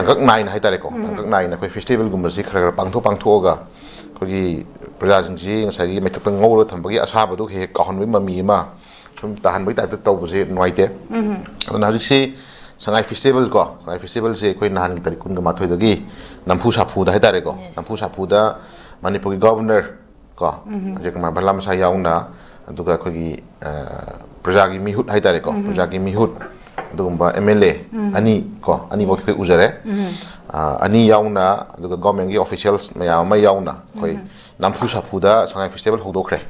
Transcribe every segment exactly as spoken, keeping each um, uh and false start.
ꯇꯥꯡꯀꯛ ꯅꯥꯏꯅ ꯍꯥꯏꯇꯥꯔꯦꯀꯣ, ꯇꯥꯡꯀꯛ ꯅꯥꯏꯅ ꯑꯩꯈꯣꯏ ꯐꯦꯁꯇꯤꯚꯦꯜꯒꯨꯝꯕꯁꯤ ꯈꯔ ꯈꯔ ꯄꯥꯡꯊꯣꯛ ꯄꯥꯡꯊꯣꯛꯑꯒ ꯑꯩꯈꯣꯏꯒꯤ ꯄ꯭ꯔꯖꯥꯁꯤꯡꯁꯤ ꯉꯁꯥꯏꯒꯤ ꯃꯩꯊꯛꯇ ꯉꯧꯔꯒ ꯊꯝꯕꯒꯤ ꯑꯁꯥꯕꯗꯨ ꯍꯦꯛ ꯍꯦꯛ ꯀꯥꯎꯍꯟꯕꯒꯤ ꯃꯃꯤ ꯑꯃ ꯁꯨꯝ ꯇꯥꯍꯟꯕꯒꯤ ꯇꯥꯏꯞꯇ ꯇꯧꯕꯁꯦ ꯅꯨꯡꯉꯥꯏꯇꯦ꯫ ꯑꯗꯨꯅ ꯍꯧꯖꯤꯛꯁꯤ ꯁꯉꯥꯏ ꯐꯦꯁꯇꯤꯚꯦꯜ ꯀꯣ, ꯁꯉꯥꯏ ꯐꯦꯁꯇꯤꯚꯦꯜꯁꯦ ꯑꯩꯈꯣꯏ ꯅꯍꯥꯟꯒꯤ ꯇꯥꯔꯤꯛ ꯀꯨꯟꯒ ꯃꯥꯊꯣꯏꯗꯒꯤ ꯅꯝꯐꯨ ꯁꯥꯐꯨꯗ ꯍꯥꯏꯇꯥꯔꯦꯀꯣ, ꯅꯝꯐꯨ ꯁꯥꯐꯨꯗ ꯃꯅꯤꯄꯨꯔꯒꯤ ꯒꯣꯚꯔꯅꯔ ꯀꯣ, ꯑꯖꯌ ꯀꯨꯃꯥꯔ ꯚꯜꯂꯥ ꯃꯁꯥ ꯌꯥꯎꯅ, ꯑꯗꯨꯒ ꯑꯩꯈꯣꯏꯒꯤ ꯄ꯭ꯔꯖꯥꯒꯤ ꯃꯤꯍꯨꯠ ꯍꯥꯏꯇꯥꯔꯦꯀꯣ, ꯄ꯭ꯔꯖꯥꯒꯤ ꯃꯤꯍꯨꯠ, ꯑꯗꯨꯒꯨꯝꯕ ꯑꯦꯝ ꯑꯦꯜ ꯑꯦ ꯑꯅꯤ ꯀꯣ, ꯑꯅꯤꯃꯛ ꯑꯩꯈꯣꯏ ꯎꯖꯔꯦ꯫ ꯑꯅꯤ ꯌꯥꯎꯅ, ꯑꯗꯨꯒ ꯒꯣꯔꯃꯦꯟꯒꯤ ꯑꯣꯐꯤꯁꯤꯌꯦꯜꯁ ꯃꯌꯥꯝ ꯑꯃ ꯌꯥꯎꯅ ꯑꯩꯈꯣꯏ ꯅꯝꯐꯨ ꯁꯥꯐꯨꯗ ꯁꯉꯥꯏ ꯐꯦꯁꯇꯤꯚꯦꯜ ꯍꯧꯗꯣꯛꯈ꯭ꯔꯦ꯫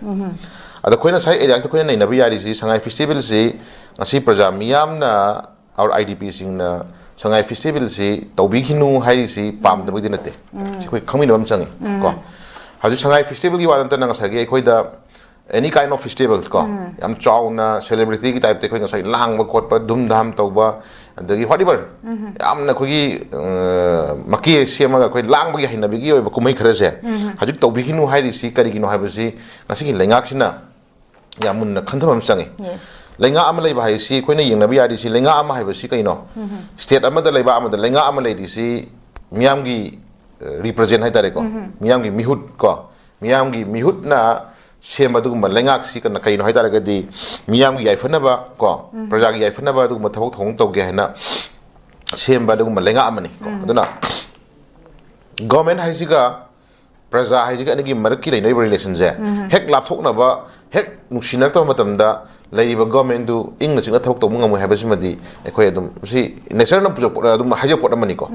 ꯑꯗ ꯑꯩꯈꯣꯏꯅ ꯉꯁꯥꯏ ꯑꯦꯔꯤꯌꯥꯁꯤꯗ ꯑꯩꯈꯣꯏꯅ ꯅꯩꯅꯕ ꯌꯥꯔꯤꯁꯤ, ꯁꯉꯥꯏ ꯐꯦꯁꯇꯤꯚꯦꯜꯁꯤ ꯉꯁꯤ ꯄ꯭ꯔꯖꯥ ꯃꯤꯌꯥꯝꯅ, ꯑꯥꯏ ꯗꯤ ꯄꯤꯁꯤꯡꯅ ꯁꯉꯥꯏ ꯐꯦꯁꯇꯤꯚꯦꯜꯁꯤ ꯇꯧꯕꯤꯈꯤꯅꯨ ꯍꯥꯏꯔꯤꯁꯤ ꯄꯥꯝꯗꯕꯒꯤꯗꯤ ꯅꯠꯇꯦ꯫ ꯁꯤ ꯑꯩꯈꯣꯏ ꯈꯪꯃꯤꯟꯅꯕ ꯑꯃ ꯆꯪꯉꯤ ꯀꯣ꯫ ꯍꯧꯖꯤꯛ ꯁꯉꯥꯏ ꯐꯦꯁꯇꯤꯚꯦꯜꯒꯤ ꯋꯥ ꯅꯠꯇꯅ ꯉꯁꯥꯏꯒꯤ ꯑꯩꯈꯣꯏꯗ any kind of festival ꯀꯣ, ꯌꯥꯝ ꯆꯥꯎꯅ ꯁꯦꯂꯦꯕ꯭ꯔꯤꯇꯤꯒꯤ ꯇꯥꯏꯞꯇ ꯑꯩꯈꯣꯏ ꯉꯁꯥꯏ ꯂꯥꯡꯕ ꯈꯣꯠꯄ, ꯙꯨꯝ ꯙꯥꯝ ꯇꯧꯕ, ꯑꯗꯒꯤ whatever, ꯌꯥꯝꯅ ꯑꯩꯈꯣꯏꯒꯤ ꯃꯀꯦ ꯁꯦꯝꯃꯒ ꯑꯩꯈꯣꯏ ꯂꯥꯡꯕꯒꯤ ꯍꯩꯅꯕꯤꯒꯤ ꯑꯣꯏꯕ ꯀꯨꯝꯍꯩ ꯈꯔꯁꯦ ꯍꯧꯖꯤꯛ ꯇꯧꯕꯤꯈꯤꯅꯨ ꯍꯥꯏꯔꯤꯁꯤ ꯀꯔꯤꯒꯤꯅꯣ ꯍꯥꯏꯕꯁꯤ ꯉꯁꯤꯒꯤ ꯂꯩꯉꯥꯛꯁꯤꯅ ꯌꯥꯝ ꯃꯨꯟꯅ ꯈꯟꯊꯕ ꯑꯃ ꯆꯪꯉꯤ꯫ ꯂꯩꯉꯥꯛ ꯑꯃ ꯂꯩꯕ ꯍꯥꯏꯁꯤ ꯑꯩꯈꯣꯏꯅ ꯌꯦꯡꯅꯕ ꯌꯥꯔꯤꯁꯤ, ꯂꯩꯉꯥꯛ ꯑꯃ ꯍꯥꯏꯕꯁꯤ ꯀꯩꯅꯣ? ꯁ꯭ꯇꯦꯠ ꯑꯃꯗ, ꯂꯩꯕꯥꯛ ꯑꯃꯗ ꯂꯩꯉꯥꯛ ꯑꯃ ꯂꯩꯔꯤꯁꯤ ꯃꯤꯌꯥꯝꯒꯤ ꯔꯤꯄ꯭ꯔꯖꯦꯟ ꯍꯥꯏꯇꯥꯔꯦꯀꯣ, ꯃꯤꯌꯥꯝꯒꯤ ꯃꯤꯍꯨꯠ ꯀꯣ, ꯃꯤꯌꯥꯝꯒꯤ ꯃꯤꯍꯨꯠꯅ ꯁꯦꯝꯕ ꯑꯗꯨꯒꯨꯝꯕ ꯂꯩꯉꯥꯛꯁꯤ ꯀꯩꯅꯣ, ꯀꯩꯅꯣ ꯍꯥꯏꯇꯥꯔꯒꯗꯤ ꯃꯤꯌꯥꯝꯒꯤ ꯌꯥꯏꯐꯅꯕ ꯀꯣ, ꯄ꯭ꯔꯖꯥꯒꯤ ꯌꯥꯏꯐꯅꯕ ꯑꯗꯨꯒꯨꯝꯕ ꯊꯕꯛ ꯊꯧꯔꯝ ꯇꯧꯒꯦ ꯍꯥꯏꯅ ꯁꯦꯝꯕ ꯑꯗꯨꯒꯨꯝꯕ ꯂꯩꯉꯥꯛ ꯑꯃꯅꯤ ꯀꯣ꯫ ꯑꯗꯨꯅ ꯒꯣꯔꯃꯦꯟ ꯍꯥꯏꯁꯤꯒ ꯄ꯭ꯔꯖꯥ ꯍꯥꯏꯁꯤꯒ ꯑꯅꯤꯒꯤ ꯃꯔꯛꯀꯤ ꯂꯩꯅꯔꯤꯕ ꯔꯤꯂꯦꯁꯟꯁꯦ ꯍꯦꯛ ꯂꯥꯞꯊꯣꯛꯅꯕ, ꯍꯦꯛ ꯅꯨꯡꯁꯤꯅꯔꯛꯇꯕ ꯃꯇꯝꯗ ꯂꯩꯔꯤꯕ ꯒꯣꯔꯃꯦꯟꯗꯨ ꯏꯪꯅ ꯆꯤꯛꯅ ꯊꯕꯛ ꯇꯧꯕ ꯉꯝꯃꯣꯏ ꯍꯥꯏꯕꯁꯤꯃꯗꯤ ꯑꯩꯈꯣꯏ ꯑꯗꯨꯝ, ꯁꯤ ꯅꯦꯆꯔꯅ ꯄꯨꯖ-, ꯑꯗꯨꯝ ꯍꯥꯏꯖꯕ ꯄꯣꯠ ꯑꯃꯅꯤꯀꯣ꯫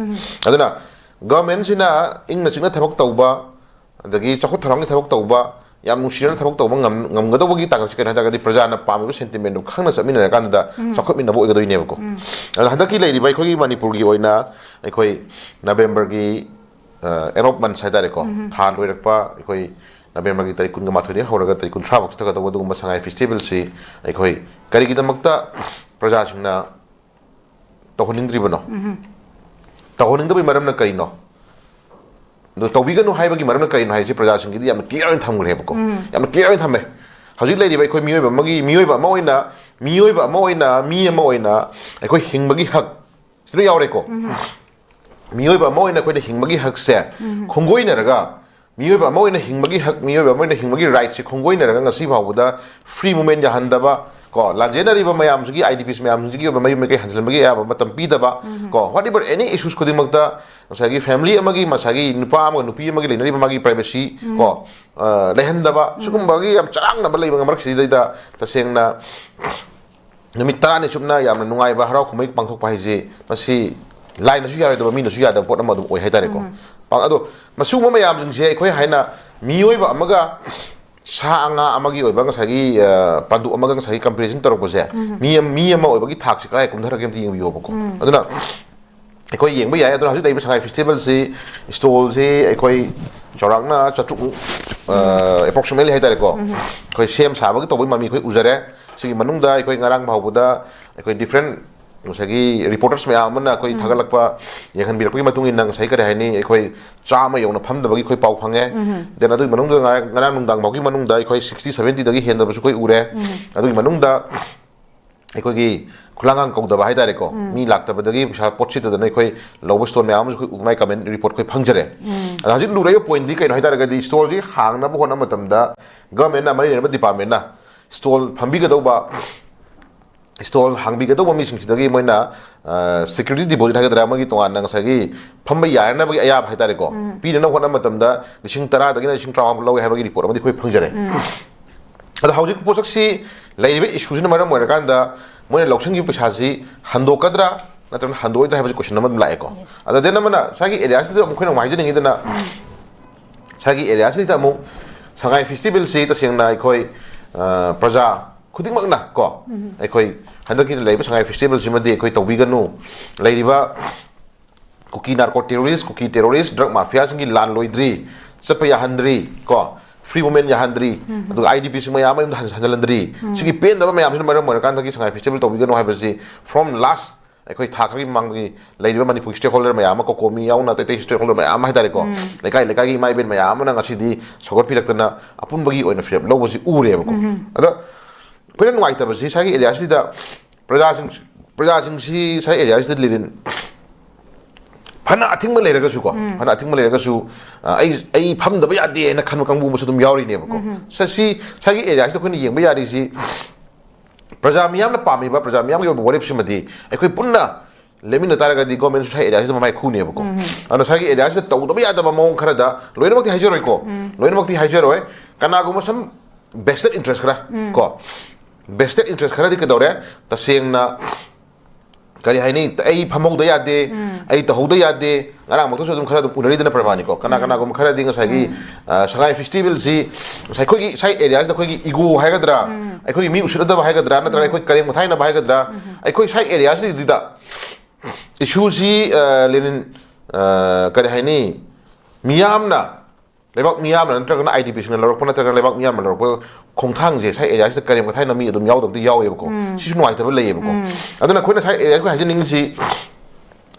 ꯑꯗꯨꯅ ꯒꯣꯔꯃꯦꯟꯁꯤꯅ ꯏꯪꯅ ꯆꯤꯛꯅ ꯊꯕꯛ ꯇꯧꯕ, ꯑꯗꯒꯤ ꯆꯥꯎꯈꯠ ꯊꯧꯔꯥꯡꯒꯤ ꯊꯕꯛ ꯇꯧꯕ, ꯌꯥꯝ ꯅꯨꯡꯁꯤꯅꯅ ꯊꯕꯛ ꯇꯧꯕ ꯉꯝ-, ꯉꯝꯒꯗꯧꯕꯒꯤ ꯇꯥꯡꯀꯛꯁꯦ ꯀꯩꯅꯣ ꯍꯥꯏ ꯇꯥꯔꯒꯗꯤ ꯄ꯭ꯔꯖꯥꯅ ꯄꯥꯝꯃꯤꯕ ꯁꯦꯟꯇꯤꯃꯦꯟꯗꯨ ꯈꯪꯅ ꯆꯠꯃꯤꯟꯅꯔꯀꯥꯟꯗ ꯆꯥꯎꯈꯠꯃꯤꯟꯅꯕ ꯑꯣꯏꯒꯗꯣꯏꯅꯦꯕꯀꯣ꯫ ꯑꯗꯨꯅ ꯍꯟꯗꯛꯀꯤ ꯂꯩꯔꯤꯕ ꯑꯩꯈꯣꯏꯒꯤ ꯃꯅꯤꯄꯨꯔꯒꯤ ꯑꯣꯏꯅ ꯑꯩꯈꯣꯏ ꯅꯕꯦꯝꯕꯔꯒꯤ ꯑꯦꯟ ꯑꯣꯐ ꯃꯟꯁ ꯍꯥꯏꯇꯥꯔꯦꯀꯣ, ꯊꯥ ꯂꯣꯏꯔꯛꯄ ꯑꯩꯈꯣꯏ ꯅꯕꯦꯝꯕꯔꯒꯤ ꯇꯥꯔꯤꯛ ꯀꯨꯟꯒ ꯃꯥꯊꯣꯏꯗꯒꯤ ꯍꯧꯔꯒ ꯇꯥꯔꯤꯛ ꯀꯨꯟꯊ꯭ꯔꯥ ꯐꯥꯎ ꯆꯠꯊꯒꯗꯧꯕ ꯑꯗꯨꯒꯨꯝꯕ ꯁꯉꯥꯏ ꯐꯦꯁꯇꯤꯚꯦꯜꯁꯤ ꯑꯩꯈꯣꯏ ꯀꯔꯤꯒꯤꯗꯃꯛꯇ ꯄ꯭ꯔꯖꯥꯁꯤꯡꯅ ꯇꯧꯍꯟꯅꯤꯡꯗ꯭ꯔꯤꯕꯅꯣ? ꯇꯧꯍꯟꯅꯤꯡꯗꯕꯒꯤ ꯃꯔꯝꯅ ꯀꯔꯤꯅꯣ? ꯑꯗꯨ ꯇꯧꯕꯤꯒꯅꯨ ꯍꯥꯏꯕꯒꯤ ꯃꯔꯝꯅ ꯀꯔꯤꯅꯣ ꯍꯥꯏꯁꯤ ꯄ꯭ꯔꯖꯥꯁꯤꯡꯒꯤꯗꯤ ꯌꯥꯝꯅ ꯀ꯭ꯂꯤꯌꯥꯔ ꯑꯣꯏꯅ ꯊꯝꯈ꯭ꯔꯦꯕꯀꯣ꯫ ꯌꯥꯝꯅ ꯀ꯭ꯂꯤꯌꯥꯔ ꯑꯣꯏꯅ ꯊꯝꯃꯦ꯫ ꯍꯧꯖꯤꯛ ꯂꯩꯔꯤꯕ ꯑꯩꯈꯣꯏ ꯃꯤꯑꯣꯏꯕ ꯑꯃꯒꯤ, ꯃꯤꯑꯣꯏꯕ ꯑꯃ ꯑꯣꯏꯅ, ꯃꯤꯑꯣꯏꯕ ꯑꯃ ꯑꯣꯏꯅ, ꯃꯤ ꯑꯃ ꯑꯣꯏꯅ ꯑꯩꯈꯣꯏ ꯍꯤꯡꯕꯒꯤ ꯍꯛ ꯁꯤꯗ ꯌꯥꯎꯔꯦꯀꯣ꯫ ꯃꯤꯑꯣꯏꯕ ꯑꯃ ꯑꯣꯏꯅ ꯑꯩꯈꯣꯏꯅ ꯍꯤꯡꯕꯒꯤ ꯍꯛꯁꯦ ꯈꯣꯡꯒꯣꯏꯅꯔꯒ, ꯃꯤꯑꯣꯏꯕ ꯑꯃ ꯑꯣꯏꯅ ꯍꯤꯡꯕꯒꯤ ꯍꯛ, ꯃꯤꯑꯣꯏꯕ ꯑꯃ ꯑꯣꯏꯅ ꯍꯤꯡꯕꯒꯤ ꯔꯥꯏꯠꯁꯦ ꯈꯣꯡꯒꯣꯏꯅꯔꯒ ꯉꯁꯤ ꯐꯥꯎꯕꯗ ꯐ꯭ꯔꯤ ꯃꯨꯞꯃꯦꯟ ꯌꯥꯍꯟꯗꯕ, ꯀꯣ, ꯂꯥꯟꯖꯦꯟꯅꯔꯤꯕ ꯃꯌꯥꯝꯁꯤꯒꯤ, ꯑꯥꯏ ꯗꯤ ꯄꯤꯁ ꯃꯌꯥꯝꯁꯤꯡꯁꯤꯒꯤ ꯑꯣꯏꯕ ꯃꯌꯨꯝ ꯃꯀꯩ ꯍꯟꯖꯤꯟꯕꯒꯤ ꯑꯌꯥꯕ ꯃꯇꯝ ꯄꯤꯗꯕ, ꯀꯣ, ꯋꯥꯠ ꯑꯦꯕꯔ ꯑꯦꯅꯤ ꯏꯁꯨꯁ ꯈꯨꯗꯤꯡꯃꯛꯇ ꯉꯁꯥꯏꯒꯤ ꯐꯦꯃꯤꯂꯤ ꯑꯃꯒꯤ, ꯉꯁꯥꯏꯒꯤ ꯅꯨꯄꯥ ꯑꯃꯒ ꯅꯨꯄꯤ ꯑꯃꯒꯤ ꯂꯩꯅꯔꯤꯕ ꯃꯥꯒꯤ ꯄ꯭ꯔꯥꯏꯚꯦꯁꯤ, ꯀꯣ, ꯑ, ꯂꯩꯍꯟꯗꯕ, ꯁꯤꯒꯨꯝꯕꯒꯤ ꯌꯥꯝ ꯆꯔꯥꯡꯅꯕ ꯂꯩꯕ ꯃꯔꯛꯁꯤꯗꯩꯗ ꯇꯁꯦꯡꯅ ꯅꯨꯃꯤꯠ ꯇꯔꯥꯅꯤ ꯆꯨꯞꯅ ꯌꯥꯝꯅ ꯅꯨꯡꯉꯥꯏꯕ ꯍꯔꯥꯎ ꯀꯨꯝꯍꯩ ꯄꯥꯡꯊꯣꯛꯄ ꯍꯥꯏꯁꯦ, ꯃꯁꯤ ꯂꯥꯏꯅꯁꯨ ꯌꯥꯔꯣꯏꯗꯕ, ꯃꯤꯅꯁꯨ ꯌꯥꯗꯕ ꯄꯣꯠ ꯑꯃ ꯑꯗꯨꯝ ꯑꯣꯏ ꯍꯥꯏꯇꯥꯔꯦꯀꯣ꯫ ꯄꯥꯡ-, ꯑꯗꯣ ꯃꯁꯤꯒꯨꯝꯕ ꯃꯌꯥꯝꯁꯤꯡꯁꯦ ꯑꯩꯈꯣꯏ ꯍꯥꯏꯅ ꯃꯤꯑꯣꯏꯕ ꯑꯃꯒ ꯁꯥ ꯉꯥ ꯑꯃꯒꯤ ꯑꯣꯏꯕ ꯉꯁꯥꯏꯒꯤ, ꯑ, ꯄꯥꯟꯗꯨꯞ ꯑꯃꯒ ꯉꯁꯥꯏꯒꯤ ꯀꯝꯄꯦꯔꯤꯖꯟ ꯇꯧꯔꯛꯄꯁꯦ, ꯃꯤ ꯑꯃ, ꯃꯤ ꯑꯃ ꯑꯣꯏꯕꯒꯤ ꯊꯥꯛꯁꯦ ꯀꯗꯥꯏ ꯀꯨꯝꯊꯔꯒꯦ ꯑꯝꯇ ꯌꯦꯡꯕꯤꯌꯣꯕꯀꯣ꯫ ꯑꯗꯨꯅ ꯑꯩꯈꯣꯏ ꯌꯦꯡꯕ ꯌꯥꯏ꯫ ꯑꯗꯨꯅ ꯍꯧꯖꯤꯛ ꯂꯩꯔꯤꯕ ꯁꯉꯥꯏ ꯐꯦꯁꯇꯤꯚꯦꯜꯁꯤ, ꯁ꯭ꯇꯣꯜꯁꯤ ꯑꯩꯈꯣꯏ ꯆꯥꯎꯔꯥꯛꯅ ꯆꯥꯇ꯭ꯔꯨꯛꯃꯨꯛ, ꯑ, ꯑꯦꯄ꯭ꯔꯣꯛꯁꯤꯃꯦꯠꯂꯤ ꯍꯥꯏꯇꯥꯔꯦꯀꯣ, ꯑꯩꯈꯣꯏ ꯁꯦꯝ ꯁꯥꯕꯒꯤ ꯇꯧꯕꯒꯤ ꯃꯃꯤ ꯑꯩꯈꯣꯏ ꯎꯖꯔꯦ꯫ ꯁꯤꯒꯤ ꯃꯅꯨꯡꯗ ꯑꯩꯈꯣꯏ ꯉꯔꯥꯡ ꯐꯥꯎꯕꯗ ꯑꯩꯈꯣꯏ ꯗꯤꯐ꯭ꯔꯦꯟ ꯉꯁꯥꯏꯒꯤ ꯔꯤꯄꯣꯔꯇꯔꯁ ꯃꯌꯥꯝ ꯑꯃꯅ ꯑꯩꯈꯣꯏ ꯊꯥꯒꯠꯂꯛꯄ ꯌꯦꯡꯍꯟꯕꯤꯔꯛꯄꯒꯤ ꯃꯇꯨꯡ ꯏꯟꯅ ꯉꯁꯥꯏ ꯀꯔꯤ ꯍꯥꯏꯅꯤ, ꯑꯩꯈꯣꯏ ꯆꯥꯝꯃ ꯌꯧꯅ ꯐꯝꯗꯕꯒꯤ ꯑꯩꯈꯣꯏ ꯄꯥꯎ ꯐꯪꯉꯦ꯫ ꯗꯦꯟ ꯑꯗꯨꯒꯤ ꯃꯅꯨꯡꯗ ꯉꯔꯥꯡ, ꯉꯔꯥꯡ ꯅꯨꯡꯗꯥꯡ ꯐꯥꯎꯒꯤ ꯃꯅꯨꯡꯗ ꯑꯩꯈꯣꯏ ꯁꯤꯛꯁꯇꯤ ꯁꯚꯦꯟꯇꯤꯗꯒꯤ ꯍꯦꯟꯗꯕꯁꯨ ꯑꯩꯈꯣꯏ ꯎꯔꯦ꯫ ꯑꯗꯨꯒꯤ ꯃꯅꯨꯡꯗ ꯑꯩꯈꯣꯏꯒꯤ ꯈꯨꯂꯥꯡꯒꯥꯡ ꯀꯧꯗꯕ ꯍꯥꯏꯇꯥꯔꯦꯀꯣ, ꯃꯤ ꯂꯥꯛꯇꯕꯗꯒꯤ ꯄꯩꯁꯥ ꯄꯣꯠ ꯁꯤꯠꯇꯗꯅ ꯑꯩꯈꯣꯏ ꯂꯧꯕ ꯁ꯭ꯇꯣꯜ ꯃꯌꯥꯝ ꯑꯃꯁꯨ ꯑꯩꯈꯣꯏ ꯎ-, ꯃꯥꯏ ꯀꯃꯦꯟ ꯔꯤꯄꯣꯔꯠ ꯑꯩꯈꯣꯏ ꯐꯪꯖꯔꯦ꯫ ꯑꯗꯣ ꯍꯧꯖꯤꯛ ꯂꯨꯔꯛꯏꯕ ꯄꯣꯏꯟꯗꯤ ꯀꯩꯅꯣ ꯍꯥꯏꯇꯥꯔꯒꯗꯤ, ꯁ꯭ꯇꯣꯜꯁꯤ ꯍꯥꯡꯅꯕ ꯍꯣꯠꯅꯕ ꯃꯇꯝꯗ ꯒꯚꯔꯟꯃꯦꯟꯠꯅ, ꯃꯔꯤ ꯂꯩꯅꯕ ꯗꯤꯄꯥꯔꯠꯃꯦꯟꯠꯅ ꯁ꯭ꯇꯣꯜ ꯐꯝꯕꯤꯒꯗꯧꯕ, ꯁ꯭ꯇꯣꯜ ꯍꯥꯡꯕꯤꯒꯗꯧꯕ ꯃꯤꯁꯤꯡꯁꯤꯗꯒꯤ ꯃꯣꯏꯅ, ꯑ, ꯁꯦꯀ꯭ꯌꯨꯔꯤꯇꯤ ꯗꯤꯄꯣꯖꯤꯠ ꯍꯥꯏꯒꯗ꯭ꯔꯥ, ꯑꯃꯒꯤ ꯇꯣꯉꯥꯟꯅ ꯉꯁꯥꯏꯒꯤ ꯐꯝꯕ ꯌꯥꯅꯅꯕꯒꯤ ꯑꯌꯥꯕ ꯍꯥꯏꯇꯥꯔꯦꯀꯣ, ꯄꯤꯅꯅꯕ ꯍꯣꯠꯅꯕ ꯃꯇꯝꯗ ꯂꯤꯁꯤꯡ ꯇꯔꯥꯗꯒꯤꯅ ꯂꯤꯁꯤꯡ ꯇꯔꯥꯃꯉꯥ ꯐꯥꯎ ꯂꯧꯋꯦ ꯍꯥꯏꯕꯒꯤ ꯔꯤꯄꯣꯔꯠ ꯑꯃꯗꯤ ꯑꯩꯈꯣꯏ ꯐꯪꯖꯔꯦ꯫ ꯑꯗꯣ ꯍꯧꯖꯤꯛ ꯄꯣꯠꯁꯛꯁꯤ ꯂꯩꯔꯤꯕ ꯏꯁꯨꯁꯤꯅ ꯃꯔꯝ ꯑꯣꯏꯔꯀꯥꯟꯗ ꯃꯣꯏꯅ ꯂꯧꯁꯤꯟꯈꯤꯕ ꯄꯩꯁꯥꯁꯤ ꯍꯟꯗꯣꯛꯀꯗ꯭ꯔꯥ ꯅꯠꯇ꯭ꯔꯒꯅ ꯍꯟꯗꯣꯛꯑꯣꯏꯗ꯭ꯔꯥ ꯍꯥꯏꯕꯁꯤ ꯀꯣꯏꯁꯟ ꯑꯃ ꯑꯗꯨꯝ ꯂꯥꯛꯑꯦꯀꯣ꯫ ꯑꯗ ꯗꯦꯟ ꯑꯃꯅ ꯉꯁꯥꯏꯒꯤ ꯑꯦꯔꯤꯌꯥꯁꯤꯗ ꯑꯃꯨꯛ ꯑꯩꯈꯣꯏꯅ ꯑꯃꯨꯛ ꯍꯥꯏꯖꯅꯤꯡꯉꯤꯗꯅ, ꯉꯁꯥꯏꯒꯤ ꯑꯦꯔꯤꯌꯥꯁꯤꯗ ꯑꯃꯨꯛ ꯁꯉꯥꯏ ꯐꯦꯁꯇꯤꯚꯦꯜꯁꯤ ꯇꯁꯦꯡꯅ ꯑꯩꯈꯣꯏ, ꯑ, ꯄ꯭ꯔꯖꯥ ꯈꯨꯗꯤꯡꯃꯛꯅ ꯀꯣ, ꯑꯩꯈꯣꯏ ꯍꯟꯗꯛꯀꯤ ꯂꯩꯔꯤꯕ ꯁꯉꯥꯏ ꯐꯦꯁꯇꯤꯚꯦꯜꯁꯤꯃꯗꯤ ꯑꯩꯈꯣꯏ ꯇꯧꯕꯤꯒꯅꯨ, ꯂꯩꯔꯤꯕ ꯀꯨꯀꯤ ꯅꯥꯔꯀꯣ ꯇꯦꯔꯣꯔꯤꯁ, ꯀꯨꯀꯤ ꯇꯦꯔꯣꯔꯤꯁ, ꯗ꯭ꯔꯒ ꯃꯥꯐꯤꯌꯥꯁꯤꯡꯒꯤ ꯂꯥꯟ ꯂꯣꯏꯗ꯭ꯔꯤ, ꯆꯠꯄ ꯌꯥꯍꯟꯗ꯭ꯔꯤ ꯀꯣ, ꯐ꯭ꯔꯤ ꯃꯨꯞꯃꯦꯟ ꯌꯥꯍꯟꯗ꯭ꯔꯤ, ꯑꯗꯨꯒ ꯑꯥꯏ ꯗꯤ ꯄꯤꯁꯤꯡ ꯃꯌꯥꯝ ꯑꯃ ꯌꯨꯝꯗ ꯍꯟ-, ꯍꯟꯖꯤꯜꯍꯟꯗ꯭ꯔꯤ꯫ ꯁꯤꯒꯤ ꯄꯦꯟꯗꯕ ꯃꯌꯥꯝꯁꯤꯅ ꯃꯔꯝ ꯑꯣꯏꯔꯀꯥꯟꯗꯒꯤ ꯁꯉꯥꯏ ꯐꯦꯁꯇꯤꯚꯦꯜ ꯇꯧꯕꯤꯒꯅꯨ ꯍꯥꯏꯕꯁꯤ from last ꯑꯩꯈꯣꯏ ꯊꯥ ꯈꯔꯒꯤ ꯃꯃꯥꯡꯗꯒꯤ ꯂꯩꯔꯤꯕ ꯃꯅꯤꯄꯨꯔꯒꯤ ꯁ꯭ꯇꯦꯛꯍꯣꯜꯗꯔ ꯃꯌꯥꯝ ꯑꯃ, ꯀꯣꯀꯣꯃꯤ ꯌꯥꯎꯅ ꯑꯇꯩ ꯑꯇꯩ ꯁ꯭ꯇꯦꯛꯍꯣꯜꯗꯔ ꯃꯌꯥꯝ ꯑꯃ ꯍꯥꯏꯇꯥꯔꯦꯀꯣ, ꯂꯩꯀꯥꯏ ꯂꯩꯀꯥꯏꯒꯤ ꯏꯃꯥ ꯏꯕꯦꯟ ꯃꯌꯥꯝ ꯑꯃꯅ ꯉꯁꯤꯗꯤ ꯁꯧꯒꯠꯄꯤꯔꯛꯇꯅ ꯑꯄꯨꯟꯕꯒꯤ ꯑꯣꯏꯅ ꯐꯤꯔꯦꯞ ꯂꯧꯕꯁꯤ ꯎꯔꯦꯕꯀꯣ꯫ ꯑꯗ ꯑꯩꯈꯣꯏꯅ ꯅꯨꯡꯉꯥꯏꯇꯕꯁꯤ ꯉꯁꯥꯏꯒꯤ ꯑꯦꯔꯤꯌꯥꯁꯤꯗ ꯄ꯭ꯔꯖꯥꯁꯤꯡ, ꯄ꯭ꯔꯖꯥꯁꯤꯡꯁꯤ ꯉꯁꯥꯏ ꯑꯦꯔꯤꯌꯥꯁꯤꯗ ꯂꯤꯔꯤꯟ ꯐꯅ ꯑꯊꯤꯡꯕ ꯂꯩꯔꯒꯁꯨꯀꯣ, ꯐꯅ ꯑꯊꯤꯡꯕ ꯂꯩꯔꯒꯁꯨ, ꯑ, ꯑꯩ, ꯑꯩ ꯐꯝꯗꯕ ꯌꯥꯗꯦ ꯍꯥꯏꯅ ꯈꯟꯕ ꯀꯥꯡꯕꯨ ꯑꯃꯁꯨ ꯑꯗꯨꯝ ꯌꯥꯎꯔꯤꯅꯦꯕꯀꯣ꯫ ꯁ-, ꯁꯤ, ꯁ꯭ꯋꯥꯏꯒꯤ ꯑꯦꯔꯤꯌꯥꯁꯤꯗ ꯑꯩꯈꯣꯏꯅ ꯌꯦꯡꯕ ꯌꯥꯔꯤꯁꯤ, ꯄ꯭ꯔꯖꯥ ꯃꯤꯌꯥꯝꯅ ꯄꯥꯝꯃꯤꯕ, ꯄ꯭ꯔꯖꯥ ꯃꯤꯌꯥꯝꯒꯤ ꯑꯣꯏꯕ ꯋꯥꯔꯦꯞꯁꯤꯃꯗꯤ ꯑꯩꯈꯣꯏ ꯄꯨꯟꯅ ꯂꯦꯞꯃꯤꯟꯅ ꯇꯥꯔꯒꯗꯤ ꯒꯣꯔꯃꯦꯟꯁꯨ ꯁ꯭ꯋꯥꯏ ꯑꯦꯔꯤꯌꯥꯁꯤꯗ ꯃꯃꯥꯏ ꯈꯨꯅꯦꯕꯀꯣ꯫ ꯑꯗꯨꯅ ꯁ꯭ꯋꯥꯏꯒꯤ ꯑꯦꯔꯤꯌꯥꯁꯤꯗ ꯇꯧꯗꯕ ꯌꯥꯗꯕ ꯃꯑꯣꯡ ꯈꯔꯗ, ꯂꯣꯏꯅꯃꯛꯇꯤ ꯍꯥꯏꯖꯔꯣꯏꯀꯣ, ꯂꯣꯏꯅꯃꯛꯇꯤ ꯍꯥꯏꯖꯔꯣꯏ, ꯀꯅꯥꯒꯨꯝꯕ some vested interest ꯈꯔ, ꯀꯣ, vested interest ꯈꯔꯗꯤ ꯀꯩꯗꯧꯔꯦ, ꯇꯁꯦꯡꯅ ꯀꯔꯤ ꯍꯥꯏꯅꯤ, ꯑꯩ ꯐꯝꯍꯧꯗ ꯌꯥꯗꯦ, ꯑꯩ ꯇꯧꯍꯧꯗ ꯌꯥꯗꯦ, ꯉꯔꯥꯡꯃꯛꯇꯁꯨ ꯑꯗꯨꯝ ꯈꯔ ꯑꯗꯨꯝ ꯎꯅꯔꯤꯗꯅ ꯄ꯭ꯔꯃꯥꯅꯤꯀꯣ꯫ ꯀꯅꯥ ꯀꯅꯥꯒꯨꯝꯕ ꯈꯔꯗꯤ ꯉꯁꯥꯏꯒꯤ, ꯑ, ꯁꯉꯥꯏ ꯐꯦꯁꯇꯤꯚꯦꯜꯁꯤ ꯉꯁꯥꯏ ꯑꯩꯈꯣꯏꯒꯤ ꯁꯥꯏ ꯑꯦꯔꯤꯌꯥꯁꯤꯗ ꯑꯩꯈꯣꯏꯒꯤ ꯏꯒꯣ ꯍꯥꯏꯒꯗ꯭ꯔꯥ, ꯑꯩꯈꯣꯏꯒꯤ ꯃꯤ ꯎꯁꯤꯠꯅꯗꯕ ꯍꯥꯏꯒꯗ꯭ꯔꯥ, ꯅꯠꯇ꯭ꯔꯒ ꯑꯩꯈꯣꯏ ꯀꯔꯦꯝ ꯀꯊꯥꯏꯅꯕ ꯍꯥꯏꯒꯗ꯭ꯔꯥ, ꯑꯩꯈꯣꯏ ꯁꯥꯏ ꯑꯦꯔꯤꯌꯥꯁꯤꯗ ꯏꯁꯨꯁꯤ, ꯑ, ꯂꯦꯅꯤꯟ, ꯑ, ꯀꯔꯤ ꯍꯥꯏꯅꯤ, ꯃꯤꯌꯥꯝꯅ, ꯂꯩꯕꯥꯛ ꯃꯤꯌꯥꯝꯅ ꯅꯠꯇ꯭ꯔꯒꯅ ꯑꯥꯏ ꯗꯤ ꯄꯤꯁꯤꯡꯅ ꯂꯧꯔꯛꯄ ꯅꯠꯇ꯭ꯔꯒꯅ ꯂꯩꯕꯥꯛ ꯃꯤꯌꯥꯝꯅ ꯂꯧꯔꯛꯄ ꯈꯣꯡꯊꯥꯡꯁꯦ ꯁꯥꯏ ꯑꯦꯔꯤꯌꯥꯁꯤꯗ ꯀꯔꯦꯝ ꯀꯊꯥꯏꯅ ꯃꯤ ꯑꯗꯨꯝ ꯌꯥꯎꯗꯕꯗꯤ ꯌꯥꯎꯋꯦꯕꯀꯣ꯫ ꯁꯤꯁꯨ ꯅꯨꯡꯉꯥꯏꯇꯕ ꯂꯩꯌꯦꯕꯀꯣ꯫ ꯑꯗꯨꯅ ꯑꯩꯈꯣꯏꯅ ꯁꯥꯏ ꯑꯦꯔꯤꯌꯥ ꯑꯩꯈꯣꯏ ꯍꯥꯏꯖꯅꯤꯡꯉꯤꯁꯤ,